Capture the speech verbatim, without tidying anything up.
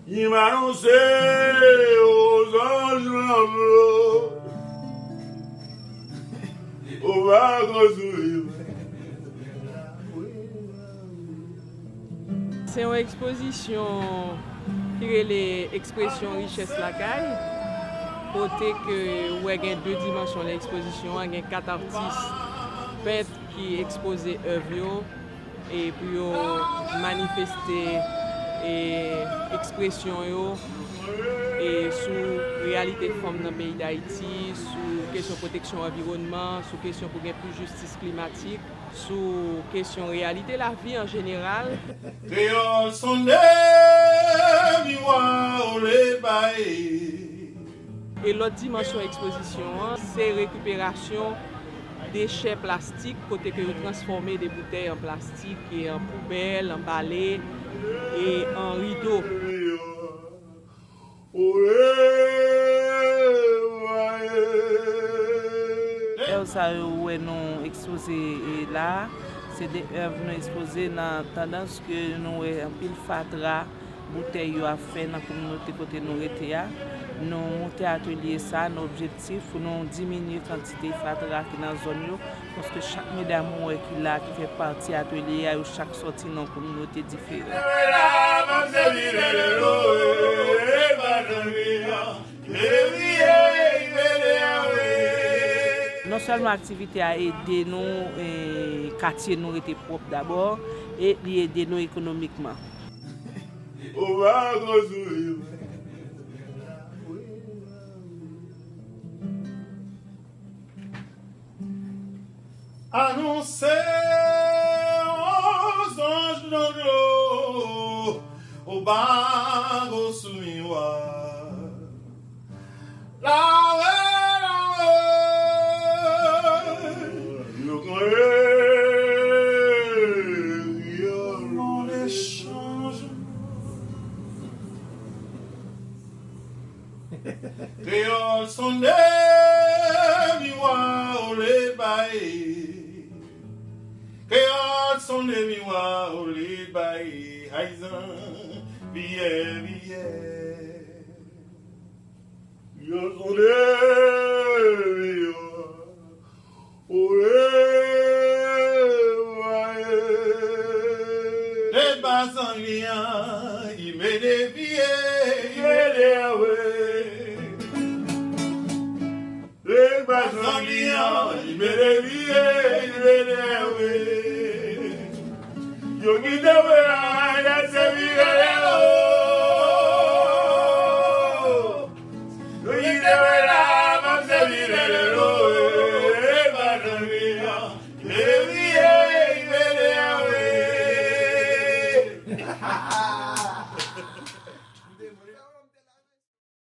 Li m anonse o zanj nan dlo, o va konstwi. Se yon ekspozisyon ki rele Ekspresyon Richès Lakay, kote ke ou wè gen de dimansyon nan ekspozisyon an, gen kat atis pent ki ekspoze èv yo, e pou yo manifeste, e, ekspresyon yo, e, sou reyalite fanm nan peyi Dayiti, sou kesyon pwoteksyon anviwònman, sou kesyon pou gen plis jistis klimatik, sou kesyon reyalite lavi an jeneral. Kreyòl sonde miwa o le bay. E lòt dimansyon ekspozisyon an, se rekiperasyon dechè plastik, kote ke yo transfòme de boutèy an plastik e an poubèl, an bale e an rido. Èv sa yo ou wè nou ekspoze, e, la a, se de èv nou ekspoze nan tandans ke nou wè anpil fatra boutèy yo ap fè nan kominote kote nou rete a. Nou monte atelye sa nan objektif pou nou diminye kantite fatra ki nan zòn yo, paske chak medam ou wè ki la, ki fè pati atelye a, yo chak sòti nan kominote diferan. Non sèlman aktivite a ede nou, e, katye nou rete pwòp dabò, e li ede nou ekonomikman. Anonse o zanj nan dlo, o bago sou miwa. Lawe, lawe, yo konye kreyòl an echanj. Kreyòl sonde miwa o le bay. Kreyòl sonde miwa o le bay. Ayizan, piyè, piyè. Kreyòl sonde miwa. Oye, oye. Lè bazan li an, li mele pye, li mele awe. Lè bazan li an, li mele pye, li mele awe. Yo kite mwen la, y ap sèvi rele o. Yo kite mwen la, m ap sèvi rele o. E pa nan mi an, e wi, e, rele awe.